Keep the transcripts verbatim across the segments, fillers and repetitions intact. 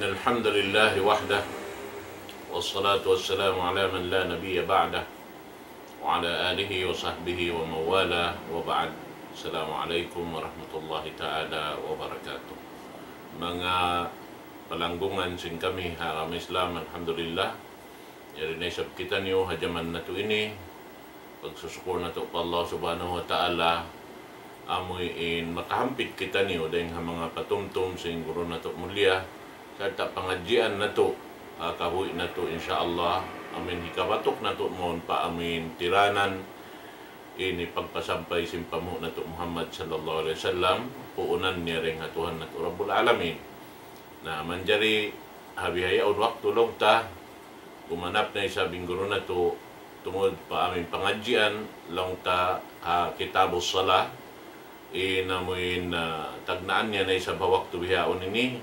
الحمد لله وحده، والصلاة والسلام على من لا نبي بعده، وعلى آله وصحبه ومن والاه، وبعد. السلام عليكم ورحمة الله تعالى وبركاته. Manga palanggungan sin kami ha agama Islam, alhamdulillah. Yari na isab kitaniyu ha jaman natu' ini, pagsusukul natu' pa Allah Subhanahu wa Ta'ala, amuin makahampit kitaniyu dayn ha manga patumtum sin guru natu' mulia, sarta' pangadjian natu', ha kabuhi' natu', insya Allah, amuin hikabatuk natu' mawn pa amuin tiranan, ini pagpasampay sin panghu' natu' Muhammad sallallahu alayhi wasallam, puunan niya dayn ha Tuhan natu' Rabbul Alamin. Na, manjari ha bihaun waktu laung ta, gumanap na isab in guru natu' tungud pa amuin pangadjian laung ta ha Kitabus Salah, in amuin, ah, tagnaan niya na isab ha waktu bihaun ini,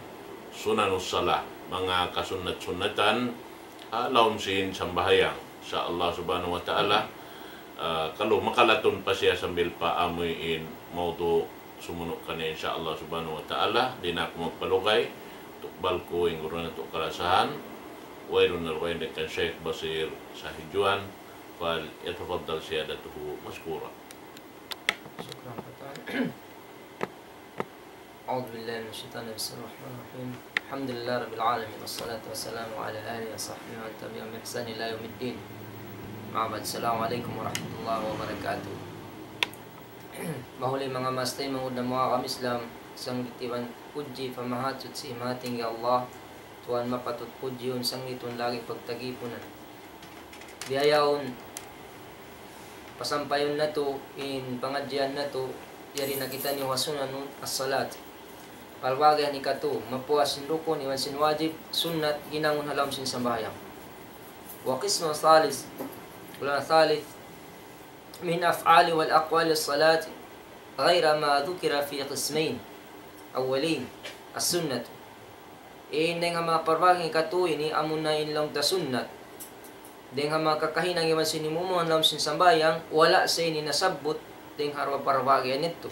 Sunanus Salah, manga kasunnat-sunnatan, ah, ha lawm sin sambahayang. Insya Allah Subhanahu wa Ta'ala, ah, kalu makalatun pa siya sambil pa amuin mawdu' sumunu' kaniya, insya Allah Subhanahu wa Ta'ala. Di' na aku magpalugay, tukbal ku in guru natu' kalasahan, wayruun na dugaing dayn kan Sheikh Basir Sahijuan, فليتفضل سيادته مشكورا. شكرا فتاة. أعوذ بالله من الشيطان الرجيم. بسم الله الرحمن الرحيم. الحمد لله رب العالمين، والصلاة والسلام على آله وصحبه ومن تبعهم بإحسان إلى يوم الدين. أما بعد، السلام عليكم ورحمة الله وبركاته. Mahuli manga maas taymanghud namu' ha agama Islam, sanggit iban pudji pa Mahasuchi, Mahatinggi Allah, Tuhan mapatut pudjiun, sanggitun lagi' pagtagipunan. Bihaun, pasampayun natu' in pangadjian natu', yari na kitaniyu ha Sunanus Salat. Parbagi' hikatu, mapuas sin rukun iban sin wajib, sunnat, hinangun ha lawm sin sambahayang. والقسم الثالث، الثالث من أفعال والأقوال الصلاة غير ما ذكر في قسمين أولين، السنة. In dayn ha manga parbagi' hikatu ini amuna in laung ta sunnat. Dayn ha manga kakahinang iban sin imumuan ha lawm sin sambahayang, wala' sa ini nasabbut dayn ha duwa parbagi' yadtu.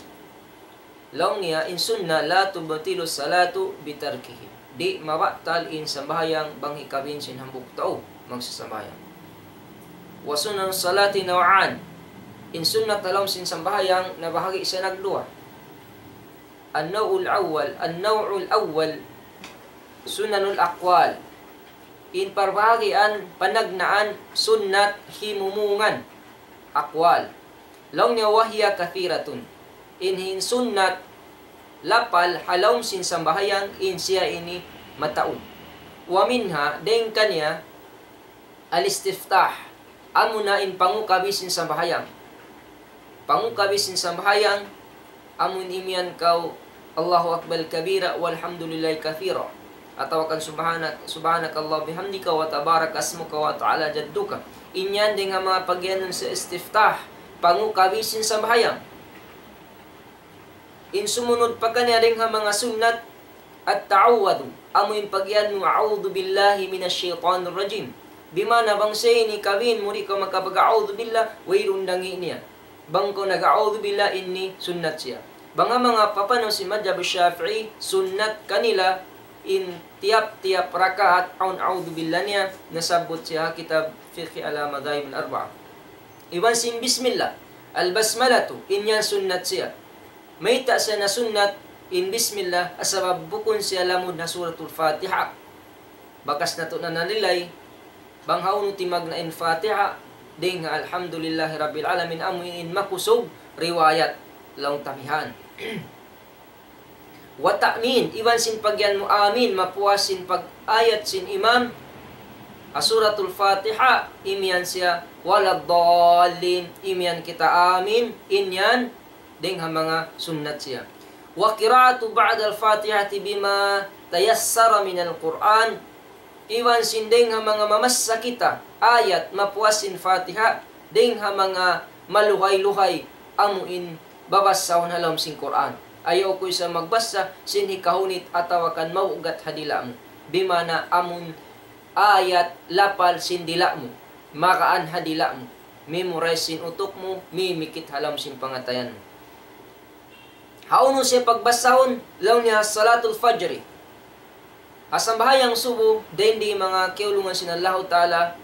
Laung niya in sunnat, لا تبطل الصلاة بتركه. Di' mabatal in sambahayang bang hikabin sin hambuuk tau magsasambahayang. وسنن الصلاة نوعان. In sunnat ha lawm sin sambahayang nabahagi' siya nagduwa. النوع الأول، النوع الأول، سنن الأقوال. In parbahagian panagnaan sunnat himumungan, aqwal. Laung niya, وهي كثيرة. In, in sunnat lapal ha lawm sin sambahayang in siya ini mataud. ومنها, dayn kaniya, الاستفتاح, amuna in pangukabi sin sambahayang. Pangukabi sin sambahayang, amun imiyan kaw, الله أكبر كبيرا والحمد لله كثيرا. Atawa kan سبحانك، سبحانك اللهم وبحمدك وتبارك اسمك وتعالى جدك. In yan dayn ha manga pagiyanun sin istiftah, pangukabi sin sambahayang. In sumunud pa kaniya dayn ha manga sunnat, التعوذ, amu in pagiyanun, أعوذ بالله من الشيطان الرجيم. Bima'na bang sa ini kawin mu di' kaw makapag-أعوذ بالله, wayruun dangi' niya. Bang kaw nag-أعوذ بالله, ini sunnat siya. Bang ha manga papanaw sin madhhab Shafi'i, sunnat kanila in tiyap-tiyap rakaat awn أعوذ بالله niya, nasabbut siya ha kitab Fiqh al-Madhahib al-Arba'a. Iban sin bismillah, البسملة, in yan sunnat siya. Mayta' siya nasunnat in bismillah, sabab bukun siya lamud ha Suratul Fatiha. Bakas natu' na nalilay, bang hawnu timagna' in Fatiha, dayn ha Alhamdulillahi Rabbil Alamin, amu in makusug riwayat laung ta bihan. والتأمين, iban sin pagiyan mu amin, mapuas sin pag-ayat sin imam, ha Suratul Fatiha, imiyan siya, ولا الضالين, imiyan kita amin, in yan, dayn ha manga sunnat siya. وقراءة بعد الفاتحة بما تيسر من القرآن. Iban sin dayn ha manga mamassa kita ayat mapuas sin Fatiha, dayn ha manga maluhay-luhay amu in babasahun ha lawm sin Qur'an. Ayaw kaw isab magbasa sin hikahunit atawa kan maugat ha dila' mu. Bima'na amun ayat lapal sin dila' mu, magaan ha dila' mu, memorize sin utuk mu, mimikit ha lawm sin pangatayan mu. Hawnu siya pagbasahun, laung niya صلاة الفجر. Sambahayang subu, dayn di manga kiyaulungan sin Allahu Ta'ala,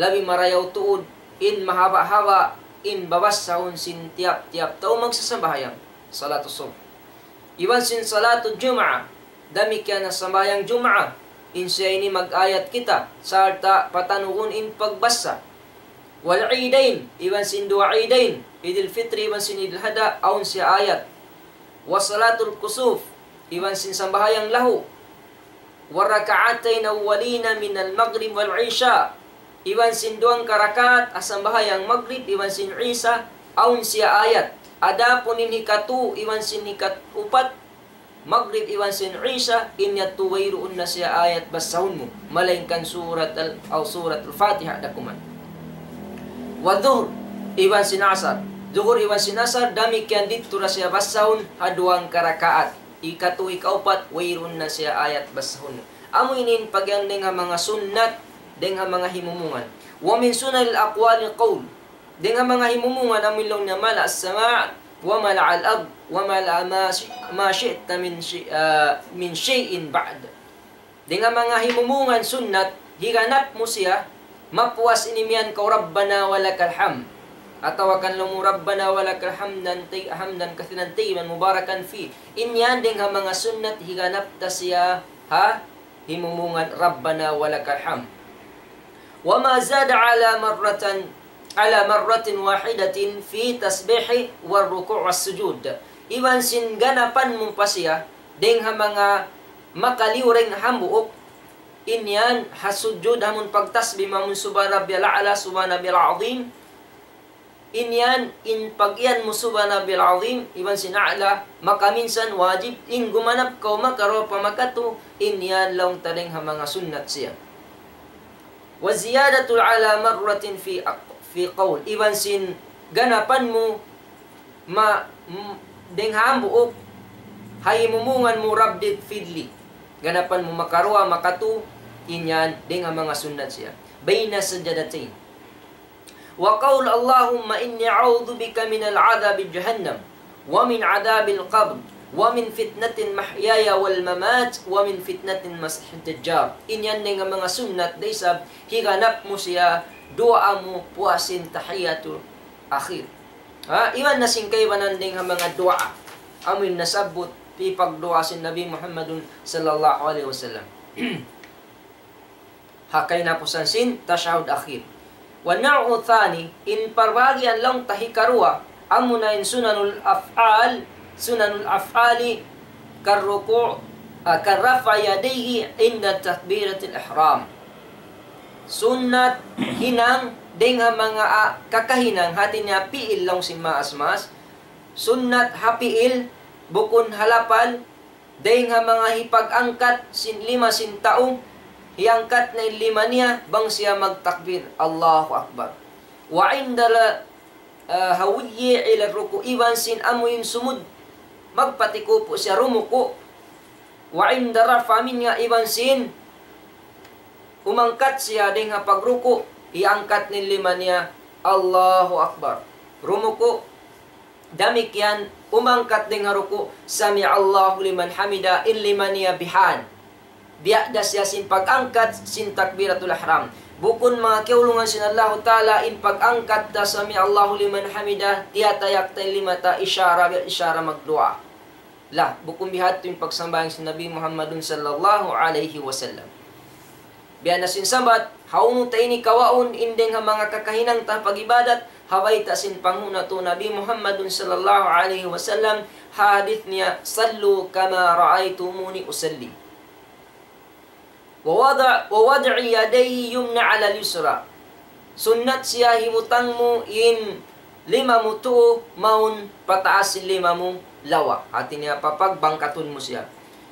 labi marayaw tuud, in mahaba'-haba', in babasahun sin tiyap-tiyap tau magsasambahayang, salatus subh. Iban sin salatul Jum'ah, damikkiyan ha sambahayang Jum'ah, in siya ini mag-ayat kita, sarta' patanugun in pagbasa. Wal Idain, iban sin duwa Idain, Idul Fitri iban sin Idul Adha, awn siya ayat. Wa salatul kusuf, iban sin sambahayang lahu. Wa raka'atayn awwalina minal maghrib wal isha, iban sin duwang karakaat ha sambahayang Magrib iban sin Isa, awn siya ayat. Adapun in hikatu iban sin hikaupat, Magrib iban sin Isa, in yadtu wayruun na siya ayat basahun mu, malaingkan surat al-, aw suratul Fatiha da kuman. Wa Dhuhr, iban sin Asar. Dhuhr iban sin Asar, damikkiyan didtu da siya basahun ha duwang karakaat. Hikatu, hikaupat, wayruun na siya ayat basahun mu. Amu ini in pagiyan dayn ha manga sunnat, dayn ha manga himumungan. Wa min sunanil aqwali qawl. Dayn ha manga himumungan amu in laung niya, ملأ السماء وملأ الأرض وملأ ما شئ-، ما شئت من شيء، ah, من شيء بعد. Dayn ha manga himumungan sunnat, higanap mu siya, mapuas in imiyan kaw ربنا ولك الحمد. Atawa kan laung mu ربنا ولك الحمد طي-، حمدا كثيرا طيبا مباركا فيه. In yan dayn ha manga sunnat, higanap ta siya ha himumungan ربنا ولك الحمد. وما زاد على مرة، على مرة واحدة في التسبيح والركوع والسجود. Iban sin ganapan mu pa siya, dayn ha manga makaliyu dayn hambuuk, in yan ha sujud, amun pagtasbih, amun سبحان ربي الأعلى، سبحان ربي العظيم, in yan, in pag-iyan mu سبحان ربي العظيم, iban sin أعلى, makaminsan wajib, in gumanap kaw makaruwa pa makatu, in yan laung ta dayn ha manga sunnat siya. وزيادة على مرة في أق-، في قول, iban sin ganapan mu, ma-, m-, dayn ha hambuuk, ha himumungan mu رب اغفر لي. Ganapan mu makaruwa, makatu, in yan, dayn ha manga sunnat siya. بين السجدتين. وقول اللهم إني أعوذ بك من عذاب جهنم ومن عذاب القبر ومن فتنة محياي ومماتي ومن فتنة المسيح الدجال. In yan dayn ha manga sunnat da isab, higanap mu siya, duwaa mu puas sin tahiyatul akhir. Ha, iban na sin kaibanan dayn ha manga duwaa. Amu in nasabbut, pagduwaa sin Nabi Muhammadun sallallahu alayhi wasallam. Ha kahinapusan sin tashahhud akhir. والنوع الثاني, in parbahagian laung ta hikaruwa, amuna in سنن الأفعال، سنن الأفعال كالركوع، ah, كرفع يديه عند تكبيرة الإحرام. Sunnat hinang dayn ha manga, ah, kakahinang, hati niya pi'il laung sin maas-maas. Sunnat ha pi'il, bukun ha lapal, dayn ha manga hipag-angkat sin lima sin tau, hiyangkat na in lima niya, bang siya magtakbir, Allahu Akbar. وعند ال-، ah, الهوي إلى الركوع, iban sin amu in sumud, magpatikupu siya rumuku'. وعند الرفع منها, iban sin umangkat siya dayn ha pagruku', hiyangkat na in lima niya, Allahu Akbar. Rumuku', damikkiyan, umangkat dayn ha ruku', سمع الله لمن حمده, in lima niya bihan. Biya' da siya sin pag-angkat sin takbiratul ihram. Bukun manga kiyaulungan sin Allahu Ta'ala, in pag-angkat ta سمع الله لمن حمده, tiyatayak ta in lima ta, ishara, ishara magduwaa. La, bukun bihadtu in pagsambahayang sin Nabi Muhammadun sallallahu alayhi wasallam. Biya' na sin sabat, hawnu ta ini kawaun in dayn ha manga kakahinang ta pag-ibadat, ha bayta' sin panghu' natu' Nabi Muhammadun sallallahu alayhi wasallam, ha hadith niya, صلوا كما رأيتموني أصلي. ووضع، ووضع يديه اليمنى على اليسرى. Sunnat siya hibutang mu in lima mu tuu mawn pataas sin lima mu lawa. Hati niya papagbangkatun mu siya.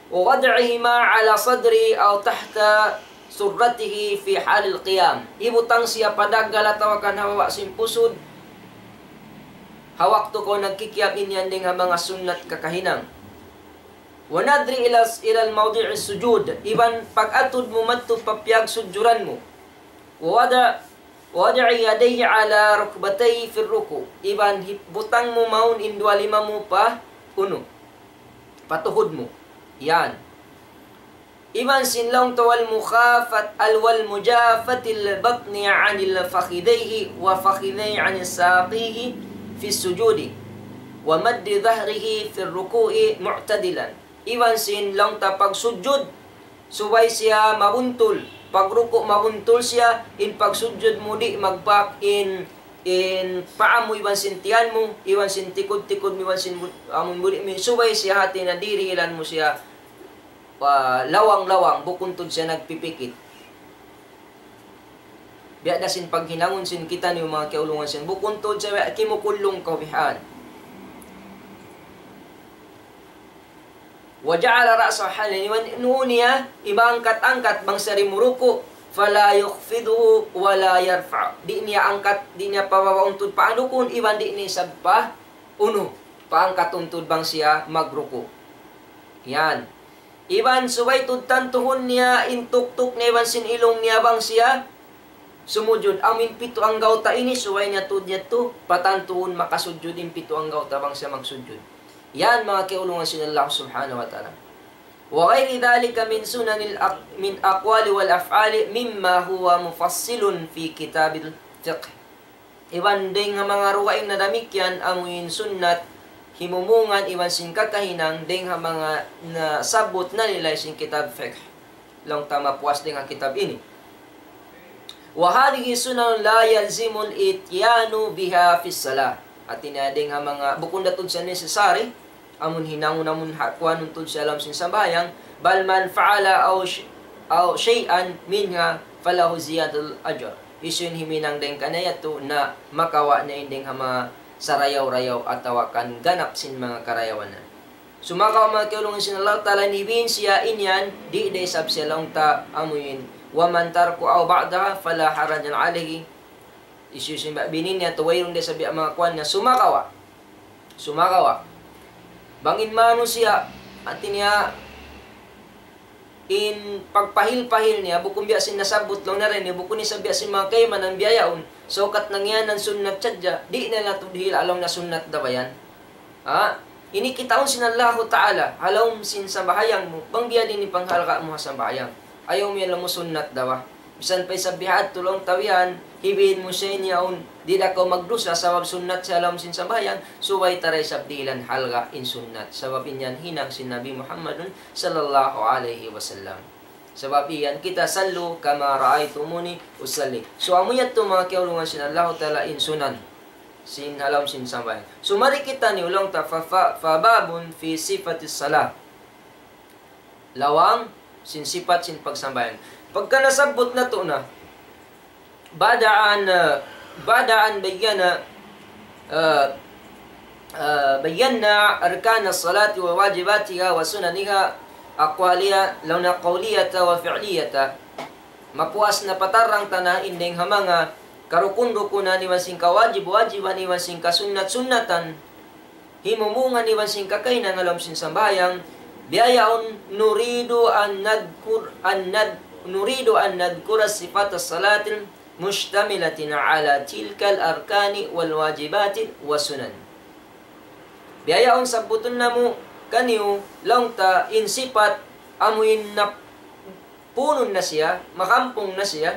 ووضعهما على صدره أو تحت سرته في حال القيام. Hibutang siya pa daggal atawa kan ha baba' sin pusud. Ha waktu kaw nagkikiyam, in yan dayn ha manga sunnat kakahinang. والنظر إلى، إلى موضع السجود. Iban pag-atud mu madtu pa piyagsujjuran mu. ووضع، ووضع يديه على ركبتيه في الركوع. Iban hibutang mu mawn in duwa lima mu pa unu. Pa tuhud mu. Yan. Iban sin laung ta والمخافة، والمجافاة البطن عن فخذيه، وفخذيه عن ساقيه في السجود، ومد ظهره في الركوع معتدلا. Iban sin laung ta pagsujud, subay siya mabuntul. Pagruku' mabuntul siya, in pagsujud mu di' magpak in, in paa mu iban sin tiyan mu, iban sin tikud-tikud mu, iban sin bu-, amun buli' mu, subay siya hati na dirihilan mu siya pa lawang-lawang, bukun tuud siya nagpipikit. Biya' da sin paghinangun sin kitaniyu manga kiyaulungan sin, bukun tuud siya kimukulung kaw bihan. وجعل رأسه حالين, iban in ū niya, imaangkat-angkat bang siya di' muruku', فلا يخفضه ولا يرفعه. Di' niya angkat, di' niya pababaun tuud paandukuhun, iban di' niya isab pa unu, paangkatun tuud bang siya magruku'. Yan. Iban subay tuud tantuhun niya in tuktuk niya iban sin ilung niya bang siya sumujud. Amu in pitu anggawta' ini, subay niya tuud yadtu patantuhun makasujud in pitu anggawta' bang siya magsujud. Yan, manga kiyaulungan sin Allah Subhanahu wa Ta'ala. وغير ذلك من سنن الأق-، من أقوال والأفعال مما هو مفصل في كتاب الفقه. Iban dayng ha manga dugaing na damikkiyan, amu in sunnat himumungan iban sin kakahinang dayng ha manga nasabbut nalilay sin kitab fiqh. Laung ta mapuas dayng ha kitab ini. وهذه سنن لا يلزم الإتيان بها في الصلاة. Hati niya dayng ha manga, bukun da tuud siya necessary, amun hinangun, amun ha-, kuanun tuud siya ha lawm sin sambahayang, بل من فعل أو ش-، أو شيئا منها فله زيادة الأجر. Hisiyu in himinang dayng kaniya yadtu na makawa' niya in dayng ha manga sarayaw-rayaw atawa kan ganap sin manga karayawan. Sumagawa' manga kiyaulungan sin Allah Ta'ala, in hibiin siya in yan, di' da isab siya laung ta amuin, ومن تركه أو بعضها فلا حرج عليه. Hisiyu-siyu in biya' binin niya, atawa wayruun da isab biya' manga kuwan niya, sumagawa'. Sumagawa'. Bang in manusiya', hati niya, in pagpahil-pahil niya, bukun biya' sin nasabbut laung niya dayn, bukun isab biya' sin manga kaibanan biya' yaun. Saukat nangiyanan sunnat sadja, di' na natu' dihil laung na sunnat da ba yan. Ha? Ini kitaun sin Allahu Ta'ala, ha lawm sin sambahayang mu, bang biya' diin in panghalga' mu ha sambahayang. Ayaw mu yan laung mu sunnat da ba. Misan pa isab bihadtu laung ta biya' yan, hibiin mu siya in yaun, di' da kaw magdusa sabab sunnat siya ha lawm sin sambahayang, subay ta da isab dihilan halga' in sunnat. Sabab in yan hinang sin Nabi Muhammadun sallallahu alayhi wasallam. Sabab in yan kita, صلوا كما رأيتموني أصلي. So, amu yadtu manga kiyaulungan sin Allahu Ta'ala in sunan sin ha lawm sin sambahayang. So, mari kitaniyu laung ta, fa, fa, فباب في صفة الصلاة. Lawang sin sipat sin pagsambahayang. Pagka nasabbut natu' na, بعد أن، بعد أن بينا، آه، آه، بينا أركان الصلاة وواجباتها وسننها أقوالية، laung niya qawliyata wa fi'liyata. Mapuas na patarrang ta na in dayng ha manga karukun-rukunan iban sin kawajib-wajiban iban sin kasunnat-sunnatan. Himumungan iban sin kakahinang ha lawm sin sambahayang, biya' yaun, نريد أن نذكر، أن نذ-، نريد أن نذكر صفات الصلاة المشتملة على تلك الأركان والواجبات والسنن. Biya' yaun sabbutun namu' kaniyu laung ta in sipat amu in nap-, punun na siya, makampung na siya,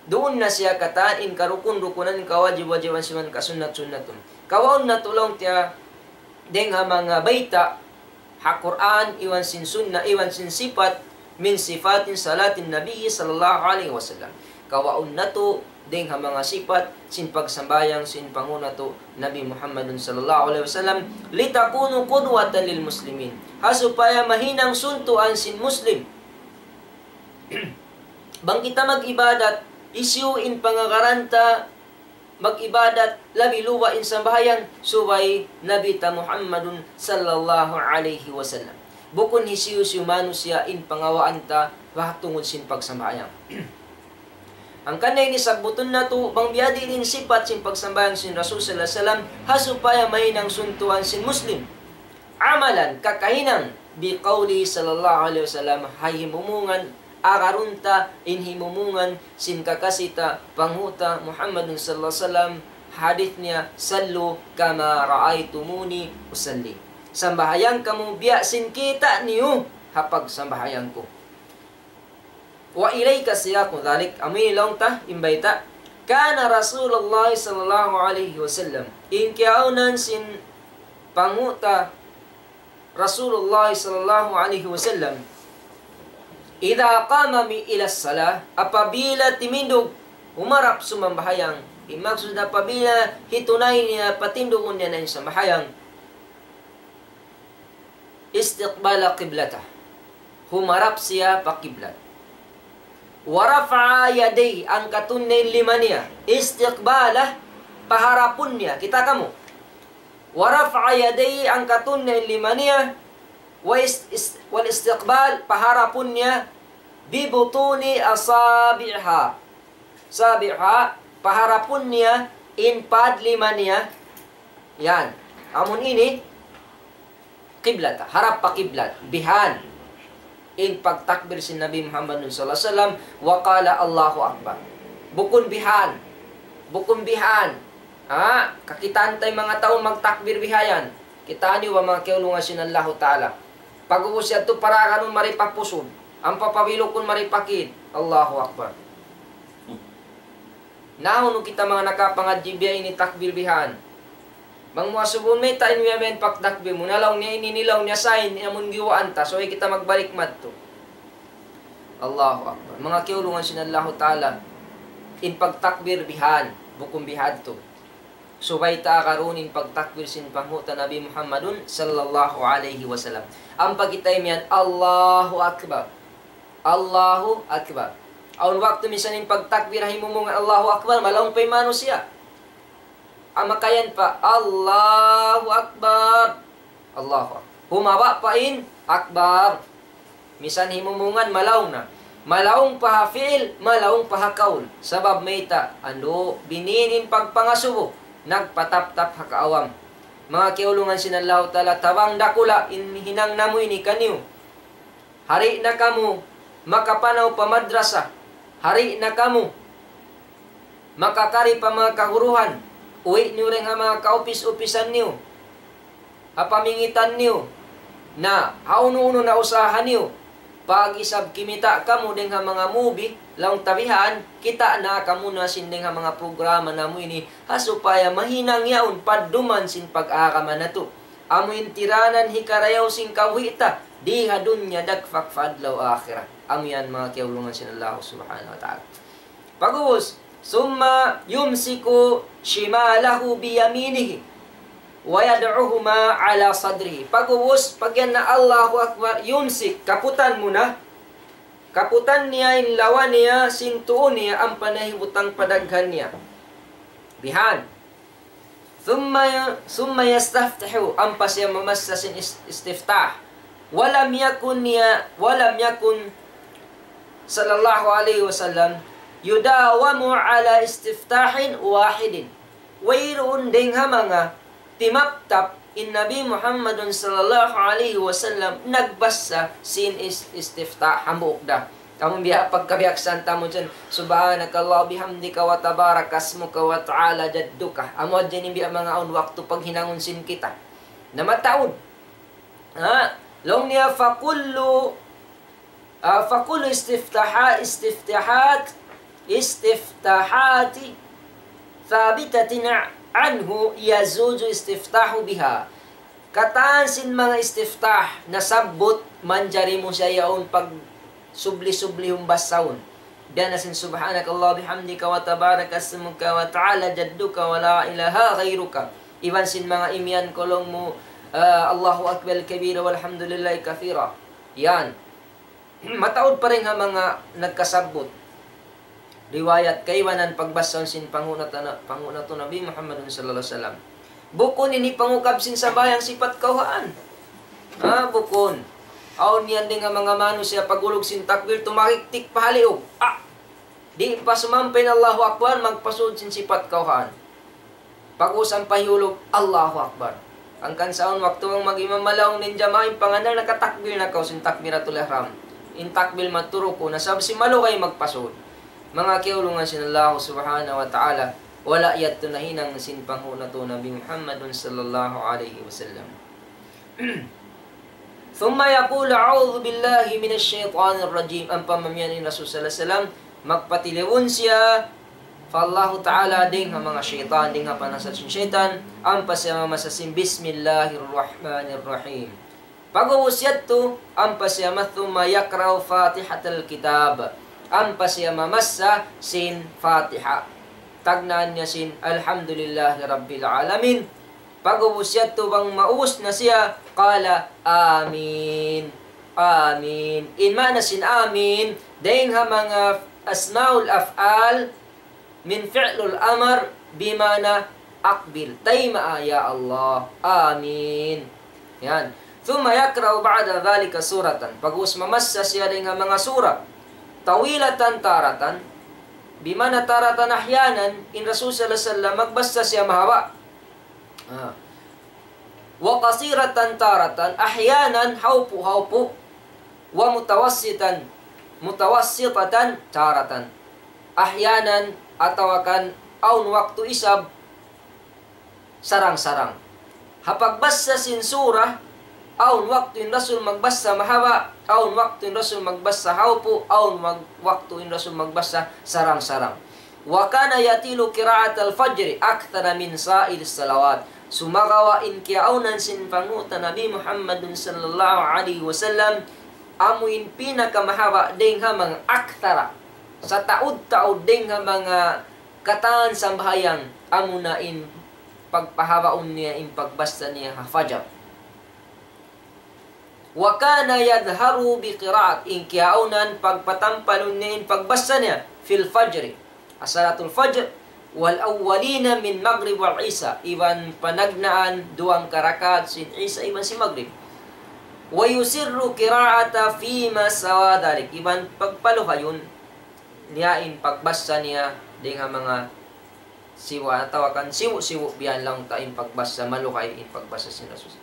duun na siya katan in karukun-rukunan, in kawajib-wajiban, iban sin kasunnat-sunnatun. Kawaun natu' laung ta dayng ha manga bayta' ha Qur'an, iban sin sunnah, iban sin sipat, من صفات صلاة النبي صلى الله عليه وسلم. Kawaun natu' dayng ha manga sipat sin pagsambahayang sin panghu' natu' Nabi Muhammadun sallallahu alayhi wasallam, لتكونوا قدوة للمسلمين. Ha supaya mahinang suntuan sin Muslim. Bang kita mag-ibadat, hisiyu in pangagaran ta mag-ibadat, labi luba' in sambahayang, subay Nabi ta Muhammadun sallallahu alayhi wasallam. Bukun hisiyu-siyu manusiya' in pangawaan ta, wa tungud sin pagsambahayang. Hangkan na ini sabbutun natu', bang biya' diin in sipat sin pagsambahayang sin Rasul sallallahu alayhi wasallam, ha supaya mahinang suntuan sin Muslim. عملا, kakahinang, بقوله صلى الله عليه وسلم, ha himumungan, agarun ta in himumungan sin kakasi ta, panghu' ta Muhammadun sallallahu alayhi wasallam, hadith niya, صلوا كما رأيتموني أصلي. Sambahayang kamu biya' sin kita' niyu ha pagsambahayang ku. وإليك سياق ذلك. Amu ini laung ta, in bayta'. كان رسول الله صلى الله عليه وسلم. In kiyaunan sin panghu' ta Rasulullah sallallahu alayhi wasallam, إذا قام من، إلى الصلاة, apabila timindug, humarap sumambahayang. In maksud apabila hitunay niya, patindugun niya na in sambahayang. استقبل قبلته. Humarap siya pa kiblat. ورفع يديه, angkatun niya in lima niya. استقبال, paharapun niya. Kita' kamu. ورفع يديه, angkatun niya in lima niya. واست-، است-، والاستقبال, paharapun niya. ببطون أصابعها. أصابعها, paharapun niya in pad lima niya. Yan. Amun ini, kiblat, harap pa kiblat. Bihan. In pagtakbir sin Nabi Muhammad sallallahu alayhi wasallam, وقال الله أكبر. Bukun bihan. Bukun bihan. Ha? Kakitaan ta in manga tau magtakbir bihayan. Kitaa niyu ba, manga kiyaulungan sin Allahu Ta'ala? Pag-ubus yadtu paraganun mari pa pusud. Ampa pabilukun mari pa kid. Allahu Akbar. Na, unu kita manga nakapangadji' biya' ini takbir bihan. Bang mu asubuhun mayta' in wiyamen pagtakbir mu, na laung niya ini, ini laung niya sa in, amun giyuwaan ta, subay kita magbalik madtu. Allahu Akbar. Manga kiyaulungan sin Allahu Ta'ala, in pagtakbir bihan, bukun bihadtu. Subay ta agarun in pagtakbir sin panghu' ta Nabi Muhammadun sallallahu alayhi wasallam. Ampa kita imiyan, Allahu Akbar. Allahu Akbar. Awn waktu minsan in pagtakbir ha himumungan Allahu Akbar, malaung pa in manusiya'. Amakayan pa, Allahu Akbar. Allahu Akbar. Humaba' pa in Akbar. Minsan himumungan malaung na. Malaung pa ha fi'il, malaung pa ha kaul. Sabab mayta', andu', binin in pagpangasubu, nagpataptap ha kaawam. Manga kiyaulungan sin Allahu Ta'ala, tabang dakula' in hinang namu' ini kaniyu. Hari na kamu makapanaw pa madrasa. Hari na kamu makakari pa manga kaguruhan. Uwi' niyu dayn ha manga kaupis-upisan niyu, ha pamingitan niyu, na ha unu-unu na usaha niyu. Pag-isab kimita' kamu dayn ha manga movie, laung ta bihan, kita' na kamu na sin dayn ha manga programa namu' ini, ha supaya mahinang yaun padduman sin pag-agama natu'. Amu in tiranan hikarayaw sin kabuhi' ta, di ha dunya dagpak pa adlaw akhirat. Amu yan manga kiyaulungan sin Allah subhanahu wa ta'ala. Pag'ubus, ثم يمسك شماله بيمينه ويضعهما على صدره. Pag'ubus, pag yan na Allahu Akbar, yumsik, kaputan mu na. Kaputan niya in lawa niya, sin tuu niya, ampa na hibutang pa daghan niya. Bihan. ثم ي-، ثم يستفتح, ampa siya mamassa sin is-, istiftah. ولم يكن ي-، ولم يكن صلى الله عليه وسلم يداوم على استفتاح واحد. Wayruun dayn ha manga timaptap in Nabi Muhammadun sallallahu alayhi wasallam nagbassa sin is-, istiftah hambuuk da. Amu biya' pagkabiyaksahan ta mu dyan, سبحانك اللهم وبحمدك وتبارك اسمك وتعالى جدك. Amu hadja in biya' manga awn waktu paghinangun sin kita. Na mataud. Ha? Laung niya, فكل، ah, فكل استفتاح-، استفتاحات، استفتاحات ثابتة عنه يجوز الاستفتاح بها. Katan sin manga istiftah nasabbut, manjari mu siya yaun pagsubli-subli humbasahun. Biya' na sin سبحانك اللهم وبحمدك وتبارك اسمك وتعالى جدك ولا إله غيرك. Iban sin manga imiyan ku laung mu, ah, الله أكبر كبيرا والحمد لله كثيرا. Yan. Mataud pa dayn ha manga nagkasabbut. Riwayat kaibanan pagbassa sin panghu' natu', panghu' natu' Nabi Muhammadun sallallahu alayhi wasallam. Bukun ini pangukab sin sambahayang sipat kawhaan. Ha, bukun. Awn yan dayn ha manga manusiya' pag'ulug sin takbir, tumariktik pa haliug. Ah! Di' pa sumampay in Allahu Akbar, magpasud sin sipat kawhaan. Pag'ubus ampa hiyulug, Allahu Akbar. Hangkan sa awn waktu bang mag-imam malaung in jamaa, in pangannal nakatakbir na kaw sin takbiratul ihram. In takbir maturuku na sabab sin malugay magpasud. Manga kiyaulungan sin Allah subhanahu wa ta'ala, wala' yadtu nahinang sin panghu' natu' Nabi Muhammadun sallallahu alayhi wasallam. ثم يقول: أعوذ بالله من الشيطان الرجيم. Ampa mamiyan in Rasul sallallahu alayhi wasallam, magpatilibun siya pa Allahu Ta'ala dayn ha manga shaytan, dayn ha panasat sin shaytan, ampa siya mamassa sin بسم الله الرحمن الرحيم. Pag'ubus yadtu, ampa siya ma-, ثم يقرأ فاتحة الكتاب. Ampa siya mamassa sin Fatiha. Tagnaan niya sin الحمد لله رب العالمين. Pag'ubus yadtu bang maubus na siya, قال آمين. آمين. In maana sin amin, dayn ha manga asmaul af'al, من فعل الأمر بمعنى أقبل. Tayma'a ya Allah. Amin. Yan. ثم يقرأ بعد ذلك سورة. Pag'ubus mamassa siya dayn ha manga sura. طويلة تارة. بمعنى تارة أحيانا, in Rasul sallallahu alayhi wasallam magbassa siya mahaba'. Ah. وقصيرة تارة, أحيانا, hawpu'-hawpu', ومتوسطا, متوسطة تارة, أحيانا, atawa kan awn waktu isab sarang-sarang. Ha pagbassa sin surah, awn waktu in Rasul magbassa mahaba', awn waktu in Rasul magbassa hawpu', awn wag-, waktu in Rasul magbassa sarang-sarang. وكان يطيل قراءة الفجر أكثر من سائر الصلوات. Sumagawa' in kiyaawnan sin panghu' ta Nabi Muhammadun sallallahu alayhi wasallam, amu in pinakamahaba' dayn ha manga akthara. Sataud-taud dayn ha manga katan sambahayang, amuna in pagpahabaun niya in pagbassa niya ha fajar. وكان يجهر بقراءة, in kiyaawnan pagpatampalun niya in pagbassa niya, في الفجر, ha salatul fajr, والأولين من مغرب والعشاء, iban panagnaan duwang karakaat sin Isa iban sin Magrib. ويسر قراءة فيما سوى ذلك, iban pagpaluhayun niya in pagbassa niya dayn ha manga sibu' atawa kan sibu'-sibu' biya' yan laung ta in pagbassa, maluhay in pagbassa sin Rasul.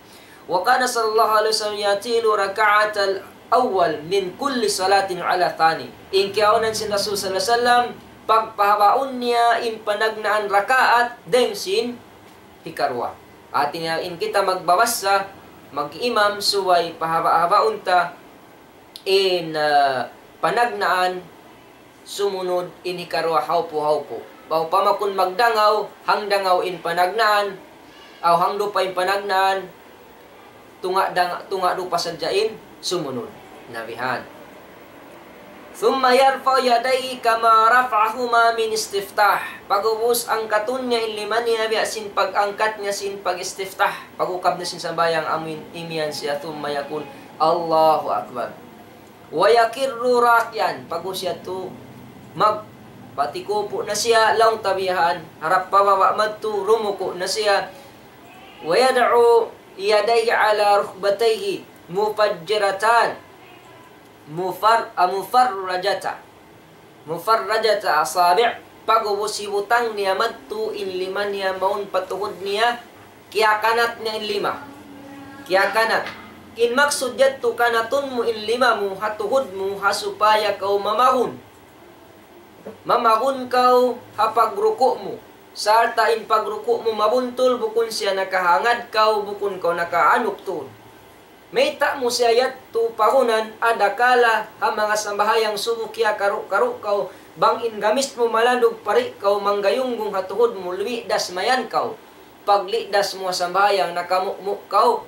وكان صلى الله عليه وسلم يطيل ركعة الأول من كل صلاة على الثاني. In kiyaawnan sin Rasul sallallahu alayhi wasallam, pagpahabaun niya in panagnaan rakaat dayn sin hikaruwa. Hati niya in kita magbabassa, mag-imam, subay pahaba'-habaun ta in, ah, panagnaan, sumunud in hikaruwa hawpu'-hawpu'. Bang upama kun magdangaw, hangdangaw in panagnaan, aw hangdupa in panagnaan, tunga' dang-, tunga' dupa sadja in sumunud. Na bihan. ثم يرفع يديه كما رفعهما من الاستفتاح. Pag'ubus angkatun niya in lima niya biya' sin pag-angkat niya sin pag-istiftah. Pag-ukab niya sin sambahayang amu in imiyan siya, ثم يقول: الله أكبر. ويخر راكعا. Pag'ubus yadtu, magpatikupu' na siya, laung ta bihan, harap pa baba' madtu, rumuku' na siya. ويضع يديه على ركبتيه مفجرتان. مفر-، ah, مفرجة. مفرجة أصابع. Pag'ubus hibutang niya madtu in lima niya mawn pa tuhud niya, kiyakanat niya in lima. Kiyakanat. In maksud yadtu, kanatun mu in lima mu ha tuhud mu, ha supaya kaw mamagun. Mamagun kaw ha pagruku' mu. Sarta' in pagruku' mu mabuntul, bukun siya nakahangad kaw, bukun kaw nakaanuk tuud. Mayta' mu siya yadtu pagunan, adakala ha manga sambahayang subu kiyakaru'-karu' kaw, bang in gamis mu malandug pa di' kaw manggayunggung ha tuhud mu, lidas mayan kaw. Pagligdas mu ha sambahayang, nakamu'mu' kaw,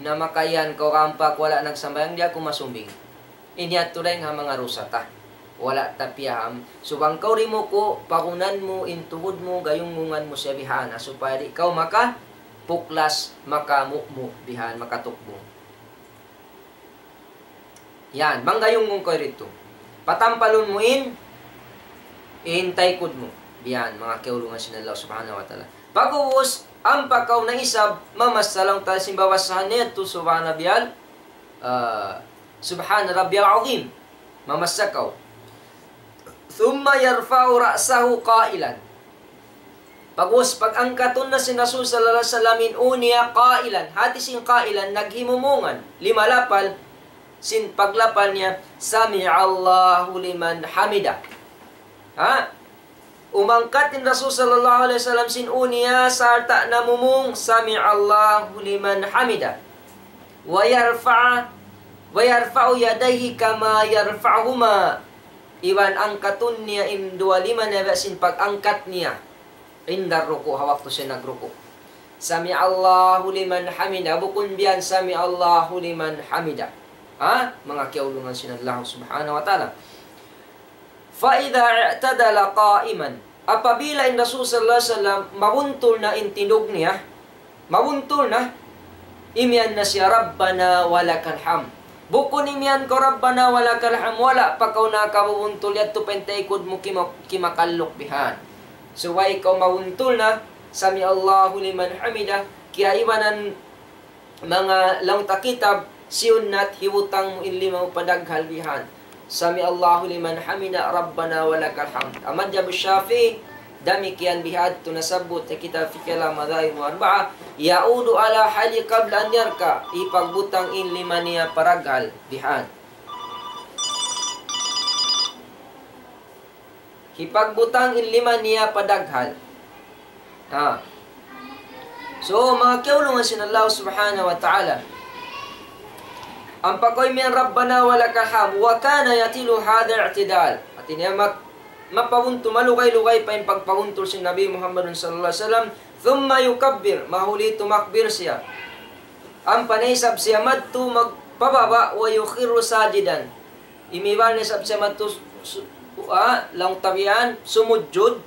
na makayan kaw rampak, wala' nagsambahayang, di' aku masumbing. Ini yadtu dayn ha manga rusa ta. Wala' ta piyaham. So bang kaw rimuku', pagunan mu in tuhud mu, gayunggungan mu siya bihan, ha, supaya di' kaw makapuklas, makamu'mu' bihan, makatukbung. Yan, manggayunggung kaw didtu. Patampalun mu in, in taykud mu. Yan, manga kiyaulungan sin Allah Subhanahu wa Ta'ala. Pag'ubus, ampa kaw naisab, mamassa laung ta sin babasahan niya yadtu, سبحان ربي ال-, ah, سبحان ربي العظيم. Mamassa kaw. ثم يرفع رأسه قائلا. Pag'ubus pag-angkatun na sin Rasul sallallahu alayhi wasallam in ū niya, قائلا. Hāti sin قائلا, naghimumungan. Lima lapal, sin paglapal niya, سمع الله لمن حمده. Ha? Umangkat in Rasul sallallahu alayhi wasallam sin ū niya sarta' namumung, سمع الله لمن حمده. ويرفع ويرفع يديه كما يرفعهما. Iban angkatun niya in duwa lima niya biya' sin pag-angkat niya. عند الركوع, ha waktu siya nagruku'. سمع الله لمن حمده, bukun biya' سمع الله لمن حمده. Ha? Manga kiyaulungan sin Allah subhanahu wa ta'ala. فإذا اعتدل قائما. Apabila in Rasul sallallahu alayhi wasallam mabuntul na in tindug niya, mabuntul na, imiyan na siya, ربنا ولك الحمد. Bukun imiyan kaw ربنا ولك الحمد, wala' pa kaw nakabubuntul yadtu pa in taykud mu kima-, kimakalluk bihan. Subay kaw mabuntul na, سمع الله لمن حمده, kiyaibanan manga laung ta kitab, siyunnat hibutang mu in lima mu pa daghal bihan. سمع الله لمن حمده ربنا ولك الحمد. Ha madhhab Shafi'i, damikkiyan bihadtu nasabbut ha kitab fiqh al-madhahib al-arba'a, يعود على حاله قبل أن يركع, hipagbutang in lima niya pa daghal bihan. Hipagbutang in lima niya pa daghal. Ha. So, manga kiyaulungan sin Allah subhanahu wa ta'ala. Ampa kaw imiyan ربنا ولك الحمد وكان يعتدل هذا الاعتدال. Hati niya mak-, mapabuntul, malugay-lugay pa in pagpabuntul sin Nabi Muhammad sallallahu alayhi wasallam. ثم يكبر, mahuli tumakbir siya. Ampa na isab siya madtu magpababa', ويخر ساجدا. Imiban na isab siya madtu su-, su-, ah, laung ta bihan, sumujud.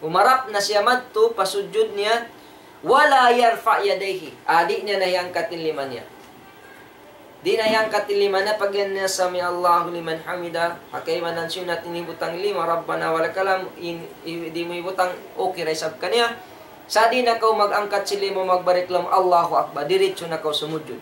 Humarap na siya madtu pa sujud niya. ولا يرفع يديه. Ah, di' niya na hiyangkat in lima niya. Di' na hiyangkat in lima niya pag yan niya سمع الله لمن حمده. Ha kaibanan siyunnat in hibutang lima, ربنا ولك الحمد, in, i-, di' mu hibutang, okay ra isab kaniya. Sa' di' na kaw mag-angkat sin lima, magbalik laung الله أكبر. Diritsu na kaw sumujud.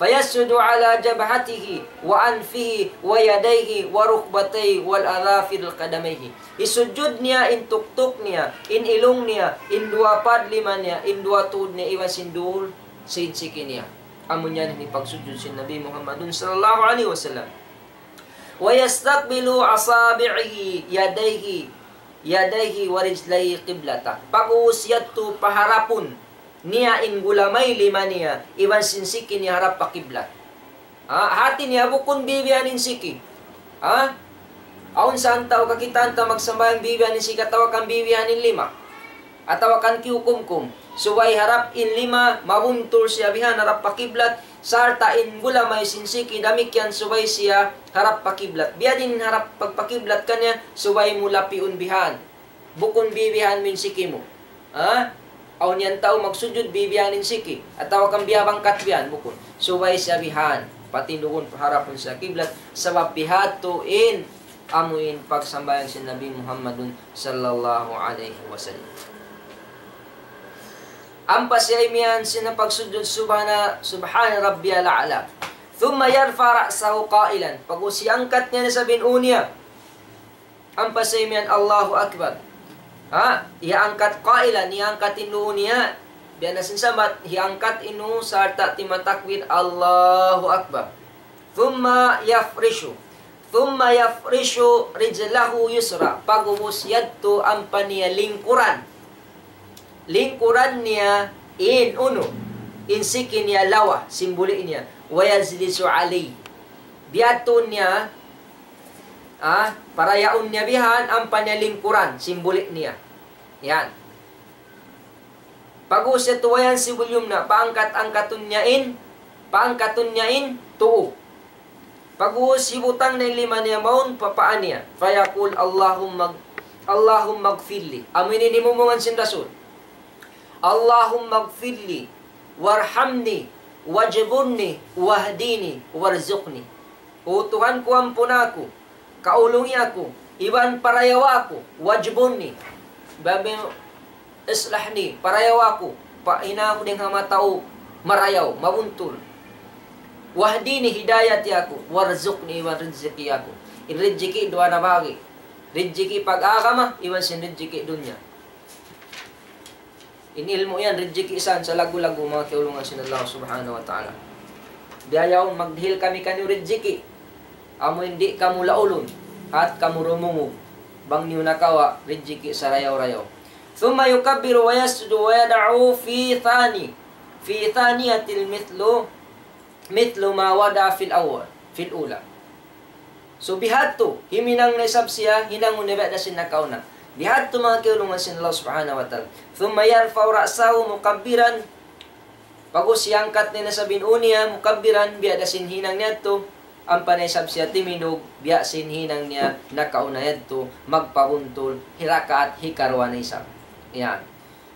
فيسجد على جبهته وأنفه ويديه وركبتيه وأظافر قدميه. Hisujud niya in tuktuk niya, in ilung niya, in duwa pad lima niya, in duwa tuud niya, iban sin duul sin siki niya. Amu yan in pagsujud sin Nabi Muhammadun sallallahu alayhi wasallam. ويستقبل أصابعه يديه يديه ورجليه قبلته. Pag'ubus yadtu paharapun niya in gulamay lima niya, iban sin siki niya harap pa kiblat. Ha, hati niya bukun bibihan in siki. Ha? Awn sa tau kakitaan ta magsambahayang bibihan in siki atawa kan bibihan in lima. Atawa kan kiyukumkum. Subay harap in lima, mabuntul siya bihan harap pa kiblat, sarta' in gulamay sin siki damikkiyan subay siya harap pa kiblat. Biya' diin harap pagpakiblat kaniya, subay mu lapiun bihan. Bukun bibihan mu in siki mu. Ha? Awn yan tau magsujud bibihan in siki. Atawa kan biya' bangkat bihan, bukun. Subay siya bihan. Patindugun, paharapun siya kiblat. Sabab bihadtu in amu in pagsambahayang sin Nabi Muhammadun sallallahu alayhi wasallam. Ampa siya imiyan sin pagsujud سبحان، سبحان ربي الأعلى. ثم يرفع رأسه قائلا. Pag'ubus hiyangkat niya na isab in ū niya. Ampa siya imiyan الله أكبر. Ha? Hiyangkat قائلا, hiyangkat in ū niya. Biya' na sin sambat, hiyangkat in ū sarta' timatakbir الله أكبر. ثم يفرش، ثم يفرش رجله اليسرى. Pag'ubus yadtu ampa niya lingkuran. Lingkuran niya in unu, in siki niya lawa, sin buli' niya. ويجلس عليه. Biyadtu niya, ah, parayaun niya bihan, ampa niya lingkuran, sin buli' niya. Yan. Pag'ubus yadtu وينصب اليمنى, paangkat-angkatun niya in, paangkatun niya in tuu. Pag'ubus hibutang na in lima niya mawn pa paa niya. فيقول اللهم، اللهم اغفر لي. Amu ini in himumungan sin Rasul. اللهم اغفر لي وارحمني واجبرني واهدني وارزقني. O Tuhan ku, ampuna aku, kaulungi aku, iban parayawa aku, واجبرني. Babi اصلحني, parayawa aku, pa-, hinang aku dayn ha manga tau marayaw, mabuntul. واهدني, hidayati aku, وارزقني, iban rijiki aku. In rijiki duwa na bagi. Rijiki pag-agama, iban sin rijiki dunya. In ilmu' yan, rijiki san sa laggu'-laggu', manga kiyaulungan sin Allah subhanahu wa ta'ala. Biya' yaun magdihil kami kaniyu rijiki. Amu in di' kamu laulun, hat kamu rumungug. Bang niyu nakawa' rijiki sarayaw-rayaw. ثم يكبر ويسجد ويضع في ثاني، في ثانية المثل مثل ما وضع في الأول، في الأولى. So, bihadtu, himinang na isab siya, hinangun niya biya' da sin nakauna. Bihadtu manga kiyaulungan sin Allah Subhanahu wa Ta'ala. ثم يرفع رأسه مكبرا. Pag'ubus iyangkat niya na isab in ū niya, مكبرا, biya' da sin hinang niya yadtu, ampa na isab siya timindug, biya' sin hinang niya nakauna yadtu, magpabuntul, hi rakaat hikaruwa na isab. Yan.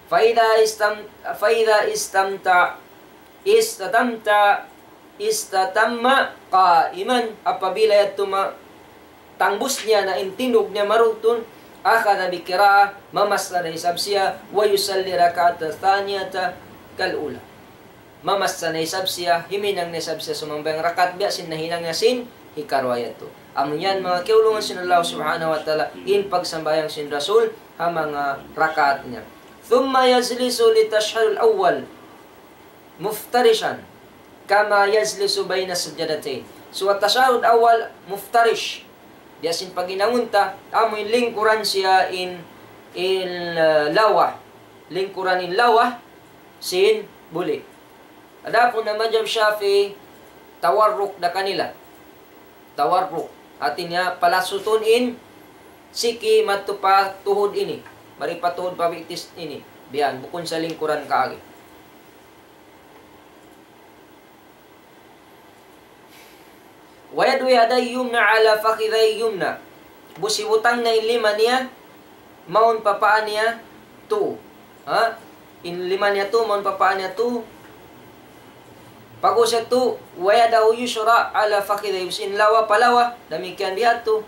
فإذا استم-، فإذا استمتع، استتمت، استتم قائما, apabila yadtu ma-, tangbus niya na in tindug niya marugtun, أخذ بقراءة, mamassa na isab siya, ويصلي ركعة ثانية كالأولى. Mamassa na isab siya, himinang na isab siya sumambahayang rakaat biya' sin nahinang niya sin hikaruwa yadtu. Amu yan manga kiyaulungan sin Allah Subhanahu wa Ta'ala, in pagsambahayang sin Rasul ha manga rakaat niya. ثم يجلس للتشهد الأول مفترشا كما يجلس بين السجدتين. So, التشهد الأول مفترش. Biya' sin paghinangun ta, amu in lingkuran siya in, in, uh, lawa. Lingkuran in lawa sin buli'. Adapun ha madhab Shafi'i, tawarruk da kanila. Tawarruk. Hati niya, palasutun in siki madtu pa tuhud ini. Mari pa tuhud pa bitis ini. Biya' yan, bukun sa lingkuran kaagi. ويضع يديه اليمنى على فخذيه اليمنى. Ubus hibutang na in lima niya, mawn pa paa niya tuu. Ha? In lima niya tuu, mawn pa paa niya tuu. Pag'ubus yadtu, ويضع اليسرى على فخذيه اليسرى. In lawa pa lawa, damikkiyan bihadtu.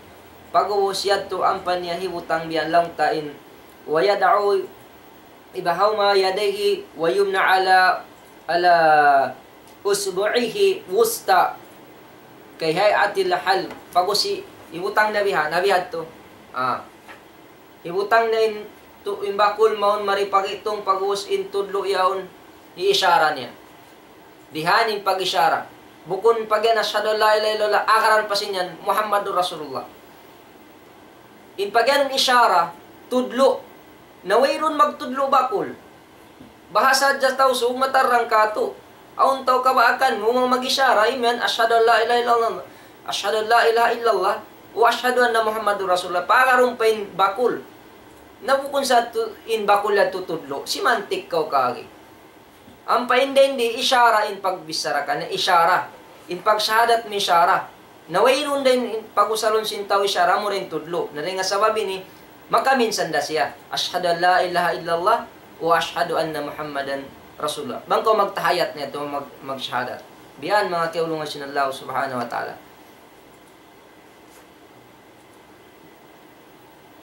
Pag'ubus yadtu, ampa niya hibutang biya' laung ta in, ويضع إحدى يديه اليمنى على، على إصبعه الوسطى كهيئة الحلق. Pag'ubus hi-, hibutang na biha-, na bihadtu. Ah. Hibutang na in tu-, in bakul mawn mari pa gitung, pag'ubus in tudlu' yaun, hi-ishara niya. Bihan in pag-ishara. Bukun pag-iyan أشهد أن لا إله إلا الله, agaran pa sin yan, محمد رسول الله. In pag-iyanun ishara, tudlu'. Na wayruun magtudlu' bakul. Bahasa hadja Tausug matarrang katu'. Awn tau kabaakan, bang mag-ishara, imiyan, أشهد أن لا إله إلا الله. أشهد أن لا إله إلا الله. وأشهد أن محمدا رسول الله. Paagarun pa in bakul. Na bukun sa tu-, in bakul yadtu tudlu'. Simantik kaw kaagi. Ampa in dayn di ishara in pagbichara kaniya, ishara. In pagsahadat mu ishara. Na wayruun dayn in pag-usalun sin tau ishara, amura in tudlu'. Na dayn ha sabab ini, makaminsan da siya. أشهد أن لا إله إلا الله وأشهد أن محمدا رسول الله. Bang kaw magtahiyat na yadtu, mag-, magsahadat. Biya' yan manga kiyaulungan sin Allah Subhanahu wa Ta'ala.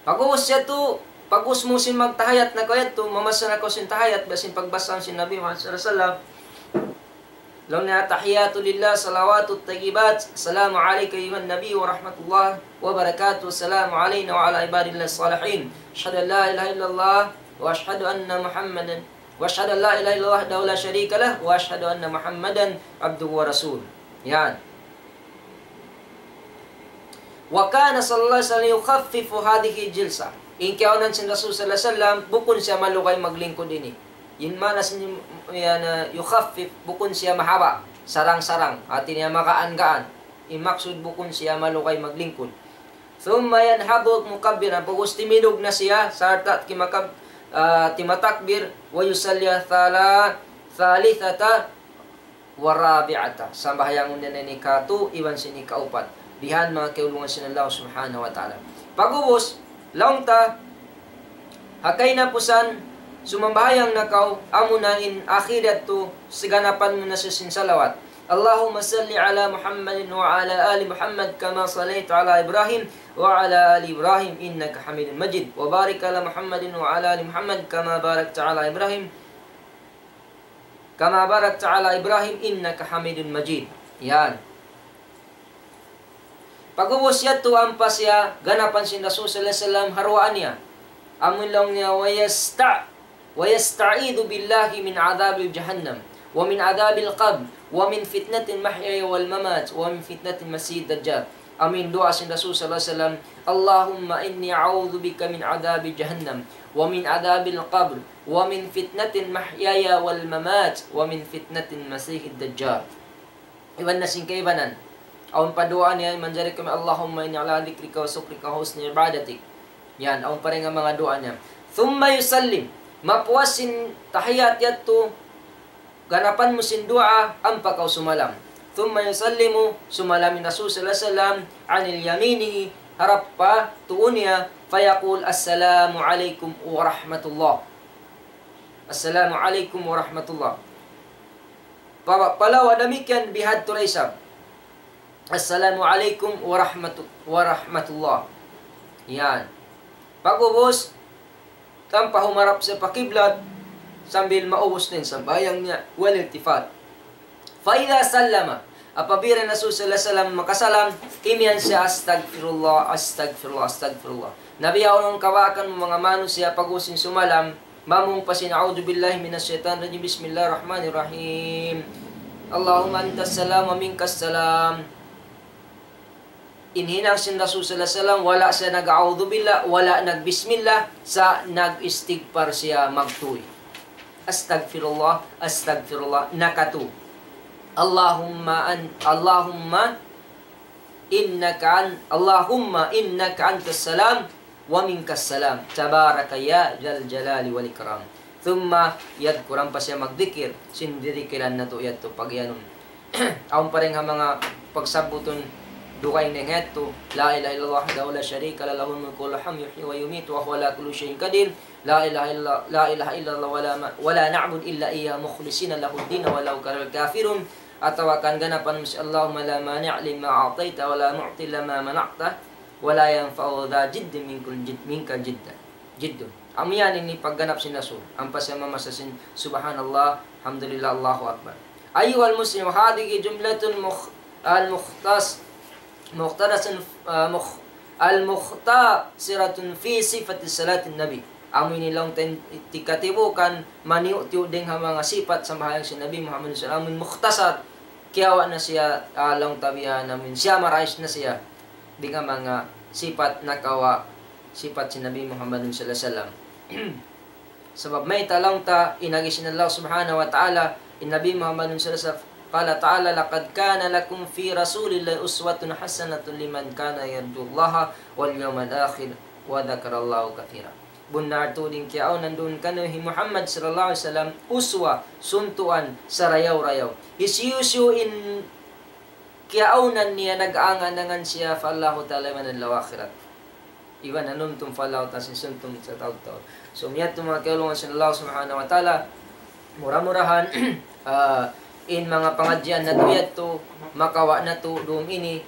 Pag'ubus yadtu, pag'ubus mu sin magtahiyat na kaw yadtu, mamassa na kaw sin tahiyat, biya' sin pagbasa sin Nabi Muhammad sallallahu alayhi wasallam. Laung niya, التحيات لله الصلوات الطيبات، السلام عليك أيها النبي ورحمة الله وبركاته، السلام علينا وعلى عباد الله الصالحين، أشهد أن لا إله إلا الله وأشهد أن محمدا، وأشهد أن لا إله إلا الله وحده لا شريك له، وأشهد أن محمدا عبده ورسوله. Yan. وكان صلى الله عليه وسلم يخفف هذه الجلسة. In kiyaawnan sin Rasul sallallahu alayhi wasallam, bukun siya malugay maglingkud ini. In maana sin, yan, uh, يخفف, bukun siya mahaba', sarang-sarang. Hati niya magaan-gaan. In maksud bukun siya malugay maglingkud. ثم ينهض مكبرا. Pag'ubus timindug na siya, sarta' timakab-, ah, timatakbir, ويصلي الثلا-، الثالثة والرابعة. Sambahayangun niya na in hikatu iban sin hikaupat. Bihan manga kiyaulungan sin Allah Subhanahu wa Ta'ala. Pag'ubus, laung ta, ha kahinapusan, sumambahayang na kaw, amuna in akhir yadtu, siganapan mu na siya sin salawat. اللهم صل على محمد وعلى آل محمد كما صليت على إبراهيم وعلى آل إبراهيم إنك حميد مجيد. وبارك على محمد وعلى آل محمد كما باركت على إبراهيم، كما باركت على إبراهيم إنك حميد مجيد. Yan. Pag'ubus yadtu ampa siya ganapan sin Rasul sallallahu alayhi wasallam ha duwaa niya. Amu in laung niya, ويستع-، ويستعيذ بالله من عذاب جهنم ومن عذاب القبر ومن فتنة المحيا والممات ومن فتنة المسيح الدجال. Amu in duwaa sin Rasul sallallahu alayhi wasallam, اللهم إني أعوذ بك من عذاب جهنم ومن عذاب القبر ومن فتنة المحيا والممات ومن فتنة المسيح الدجال. Iban na sin kaibanan. Awn pa duwaa niya, manjari kami, اللهم إني على ذكرك وشكرك وحسن عبادتك. Yan, awn pa dayn ha manga duwaa niya. ثم يسلم. Mapuas sin tahiyat yadtu, ganapan mu sin duwaa, ampa kaw sumalam. ثم يسلم, sumalam in Rasul sallallahu alayhi wasallam, عن يمينه, harap pa tuu niya, فيقول السلام عليكم ورحمة الله. السلام عليكم ورحمة الله. Pa-, palawa damikkiyan bihadtu da isab. السلام عليكم ورحمة، ورحمة الله. Yan. Pag'ubus, ampa humarap siya pa kiblat, sambil maubus na in sambahayang niya, والالتفات. فإذا سلم, apabila in Rasul sallallahu alayhi wasallam makasalam, imiyan siya, أستغفر الله، أستغفر الله، أستغفر الله. Na bihaun in kabaakan mu manga manusiya' pag'ubus sin sumalam, mamung pa sin أعوذ بالله من الشيطان الرجيم، بسم الله الرحمن الرحيم. اللهم أنت السلام ومنك السلام. In hinang sin Rasul sallallahu alayhi wasallam, wala' siya nag-أعوذ بالله, wala' nag-بسم الله, sa' nag-istighfar siya magtuy. أستغفر الله، أستغفر الله, nakatū. اللهم أن-، اللهم إنك أن-، اللهم إنك أنت السلام ومنك السلام تباركت يا ذا الجلال والإكرام. ثم يذكر, ampa siya magdikir, sin didikiran natu' yadtu pag-iyanun. Awn pa dayn ha manga pagsabbutun dugaing dayn ha yadtu, لا إله إلا الله وحده لا شريك له، له الملك وله الحمد يحيي ويميت وهو على كل شيء قدير، لا إله إلا، لا إله إلا الله ولا م-، ولا نعبد إلا إياه مخلصين له الدين ولو كره الكافرون. Atawa kan ganapan mu sin اللهم لا مانع لما أعطيت ولا معطي لما منعت ولا ينفع ذا الجد منك الجد، منك الجد. Jiddun. Amu yan ini pagganap sin Rasul. Ampa siya mamasa sin سبحان الله، الحمد لله، الله أكبر. أيها المسلم، هذه جملة مخ-، المختص-، مختصرة، ah, mukh-، المختصرة في صفة صلاة النبي. Amu ini laung ta in tikatibukan, maniyu'-tiyu' dayn ha manga sipat sambahayang sin Nabi Muhammad sallallahu alayhi wasallam. Amu in mukhtasar, kiyawa' na siya, ah, laung ta biya' na amu in summarize na siya. Dayn ha manga sipat nakawa', sipat sin Nabi Muhammad sallallahu alayhi wasallam. Sabab mayta' laung ta in agi sin Allah subhanahu wa ta'ala, in Nabi Muhammad sallallahu alayhi wasallam, قال تعالى: لقد كان لكم في رسول الله أسوة حسنة لمن كان يرجو الله واليوم الآخر وذكر الله كثيرا. Bunnal tuud in kiyaawnan duun kaniyu hi Muhammad sallallahu alayhi wasallam, uswa, suntuan, sarayaw-rayaw. Hisiyu-siyu in kiyaawnan niya nag-angan-angan siya pa Allahu Ta'ala iban adlaw akhirat. Iban nanumtum pa Allahu Ta'ala sin suntung sataud-taud. So, miyadtu manga kiyaulungan sin Allah Subhanahu wa Ta'ala, mura-murahan, ah, in manga pangadjian natu' yadtu, makawa' natu' dum ini,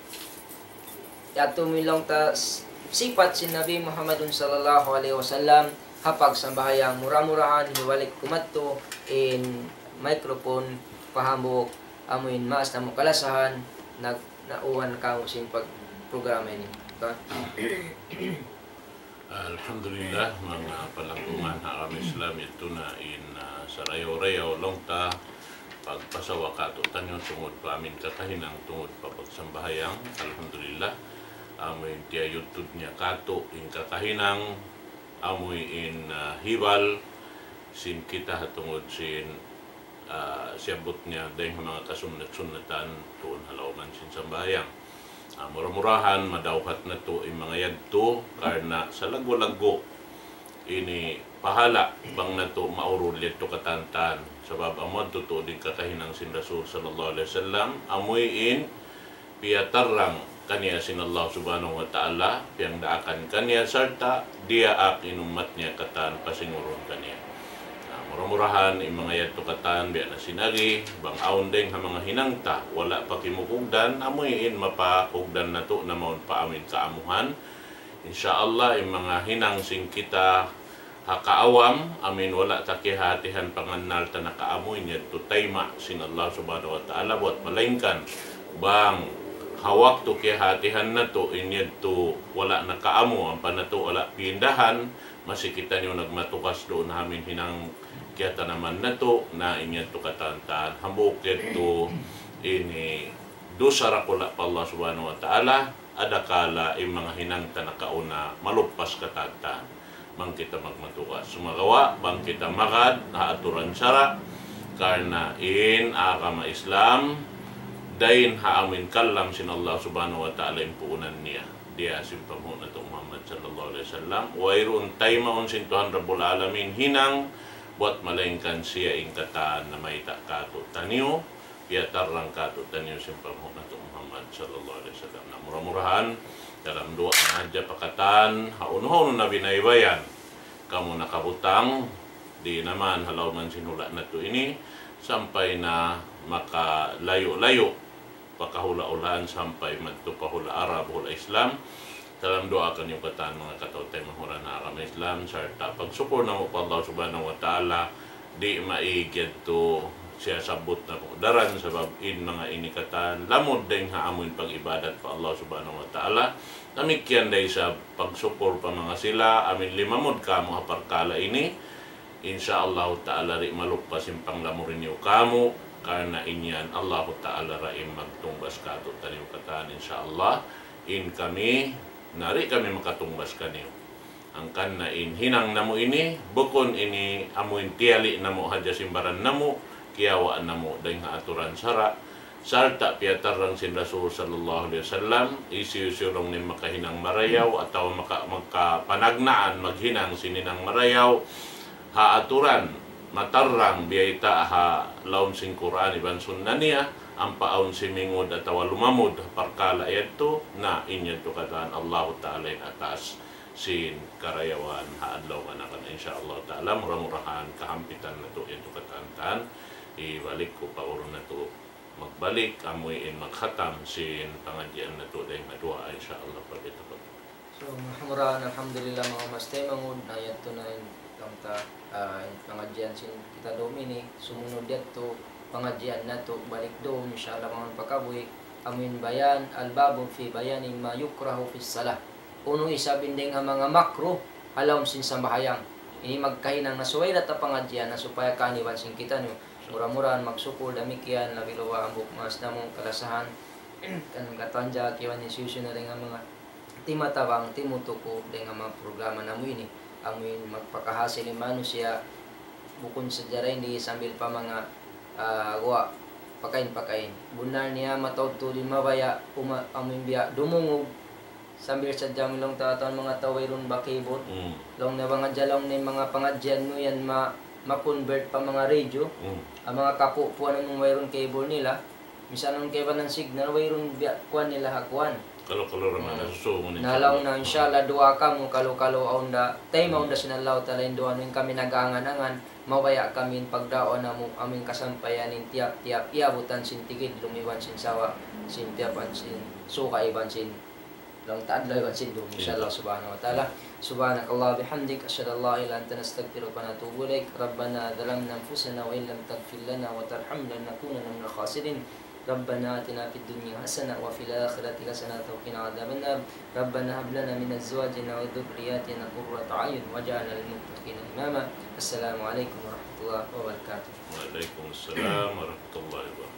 yadtu milaung ta s-, sipat sin Nabi Muhammadun sallallahu alayhi wasallam, ha pagsambahayang, mura-murahan, hiwalik kumadtu in microphone, pa hambuuk, amuin maas namu' kalasahan, nag-, nauwan kamu sin pag-, programa ini. Ka? Alhamdulillah, manga palangkungan ha agama Islam, yadtu na in, ah, sarayaw-rayaw laung ta, pagpasawa katu'taniyu tungud pa amin kakahinang tungud pa pagsambahayang. Alhamdulillah, amuin tiyayudtud niya katu', in kakahinang, amuin, ah, hibal, sin kita ha tungud sin ah, siyabbut niya dayng ha manga kasunnat-sunnatan tuud ha lawman sin sambahayang. Ah, mura-murahan madawhat natu' in manga yadtu, karna' salaggu'-laggu' ini pahala' bang natu' maurul yadtu katantan. Sabab amu yadtu tuud in kakahinang sin Rasul sallallahu alayhi wasallam, amuin piyatarrang kaniya sin Allah Subhanahu wa Ta'ala, piyangdaakan kaniya sarta' diyaak in ummat niya katan pasingurun kaniya. Na, mura-murahan, in manga yadtu katan, biya' na sin agi, bang awn dayng ha manga hinang ta, wala' pa kimukugdan, amuin mapakugdan natu' na mawn pa amin kaamuhan. Insya Allah, in manga hinang sin kita, ha kaawam, amin wala' ta kiyahatihan pangannal ta nakaamu in yadtu tayma' sin Allah Subhanahu wa Ta'ala buat malaingkan bang ha waktu kiyahatihan natu' in yadtu wala' nakaamu, ampa natu' wala' piindahan, masi kitaniyu nagmatugas duun ha amin hinang kiyatanaman natu', na in yadtu katantan hambuuk yadtu ini dusa dakula' pa Allah Subhanahu wa Ta'ala, adakala in manga hinang ta nakauna maluppas katantan. Bang kita magmatugas. Sumagawa', bang kita magad ha aturan sara', karna' in agama Islam, Dayn ha amuin kalam sin Allah Subhanahu wa Ta'ala in puunan niya. Diya sin panghu' natu' Muhammad sallallahu alayhi wasallam. Wayruun taymaun sin Tuhan Rabbul Alamin hinang buwat malaingkan siya in katan namayta' kātu'niyu, piyatarrang kātu'niyu sin panghu' natu' Muhammad sallallahu alayhi wasallam. Na mura-murahan, dalam duwaa na hadja pa katan, hawnu-hawnu na biyaybayan kamu nakabutang, di' na man ha lawm sin hula' natu' ini, sampay na makalayu'-layu', pa kahula'-hulaan sampay madtu pa hula' Arab, hula' Islam. Dalam duwaa kaniyu katan manga kataymanghuran ha agama Islam, sarta' pagsukul namu' pa Allah Subhanahu wa Ta'ala, di' maig yadtu siyabbut namu' daran sabab in manga ini katan lamud dayn ha amuin pag-ibadat pa Allah Subhanahu wa Ta'ala. Damikkiyan da isab pagsukul pa manga sila, amuin limamud kamu ha parkala' ini. Insya Allah Ta'ala di' maluppas in panglamud niyu kamu, karna' in yan Allah Ta'ala ra in magtungbas kātu'niyu katan, insya Allah, in kami, na di' kami makatungbas kaniyu. Hangkan na in hinang namu' ini, bukun ini amuin tiyali' namu' hadja sin baran namu', kiyawa' namu' dayn ha aturan sara', sarta' piyatarrang sin Rasul sallallahu alayhi wasallam, hisiyu-siyu laung niya makahinang marayaw, atawa maka-, makapanagnaan maghinang sin hinang marayaw, ha aturan, matarrang biyayta' ha lawm sin Qur'an iban Sunnah niya, ampa awn simingud atawa lumamud ha parkala' yadtu, na in yadtu katan Allah Ta'ala in atas sin karayawan ha adlaw manakan. Insya Allah Ta'ala, mura-murahan kahampitan natu' yadtu katan, hibalik ku pa urun natu' magbalik, amuin magkhatam sin pangadjian natu' dayn ha duwaa, insya Allah, pagkita-kita. So, mura-murahan, alhamdulillah, manga mas taymanghud, na yadtu na in, laung ta, ah, in pangadjian sin kita dum ini, sumunud yadtu, pangadjian natu', balik dum, insya Allah, manga pakabuhi', amuin bayan, al-babu fi bayani ma yukrahu fi salah. Unu isab in dayn ha manga makruh, ha lawm sin sambahayang. Ini magkahinang na subay da ta pangadjian na supaya kan iban sin kitaniyu. Mura-murahan magsukul damikkiyan, labi luba hambuuk maas namu' kalasahan. Kan katan ja kiwan ni susu na dayn ha manga timatabang, timutuku dayn ha manga programa namu' ini. Amuin magpakahasil in manusiya', bukun sadja dayn di sambil pa manga, ah, guwa', pakain-pakain. Bunnal niya mataud tuud in mabaya', uma-, amuin biya' dumungug, sambil sadja amuin laung ta, atawa manga tau wayruun ba cable. Mm. Laung niya bang hadja laung niya manga pangadjian niyu yan ma-, ma-convert pa manga radio. Mm. Ang manga kapupuan amun wayruun cable nila, misan awn kaibanan signal, wayruun biya' kuwan nila ha kuwan. Kalu-kalu ra man, mm, nasusungun, na insya laung Allah. Na, insya Allah, duwaa kamu, kalu-kalu awn da, taymaun da sin Allahu Ta'ala in duwaa niyu, in kami nag-aangan-angan, mabaya' kami in pagdaawa namu', amuin kasampayan in tiyap-tiyap, iyabutan sin tigidlum iban sin sawa, sin tiyap-an sin suka iban sin laung ta adlaw iban sin dum, insya Allah subhanahu wa ta'ala. سبحانك اللهم وبحمدك، أشهد أن لا إله إلا أنت، نستغفرك ونتوب إليك. ربنا ظلمنا أنفسنا وإن لم تغفر لنا وترحمنا لنكونن من الخاسرين. ربنا آتنا في الدنيا حسنة وفي الآخرة حسنة وقنا عذاب النار. ربنا هب لنا من أزواجنا وذرياتنا قرة أعين واجعلنا للمتقين إماما. السلام عليكم ورحمة الله وبركاته. وعليكم السلام ورحمة الله وبركاته.